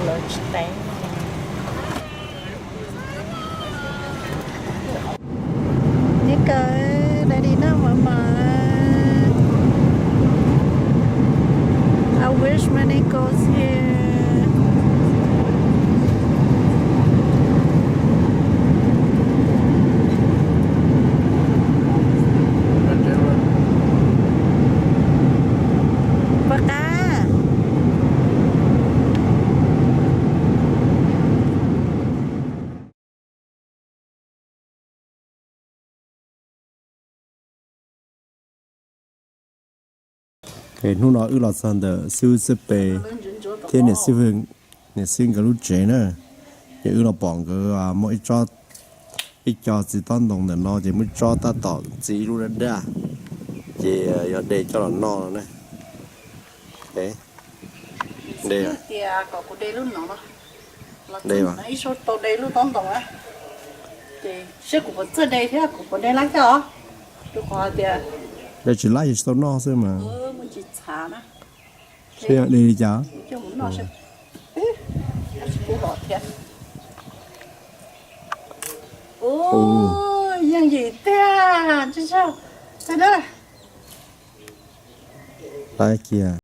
Lawv tsis teev. Neb kawm, daddy noj mov mas. I wish many goes here. Puas qab? Hnub no wb los txog ntawm xib hwb Xwb Pes thiab niam xib hwb, niam xib hwb nkawd lub tsev na. Ces wb los pom nkawd muaj ib tsob, ib co txiv tob ntoo ntawm no ces muaj ib tsob tab tom txi ib lub daj daj, ces yog de coj los noj no na. De, tias kom kuv de lub no, de ib suab tau de lub tob ntoo na. Ces seb kuv puas txawj de thiab kuv puas de lab coj os. Rau qhov tias de tsis lab ces tsis tau noj xwb mas. Muaj ntsis txhav na. Seb yog de li cas. Coj mus noj seb. Tab sis kuv hom thiab. Ua, yeej yim tiag, tsis tsaug. Sawv daws, lab kiag.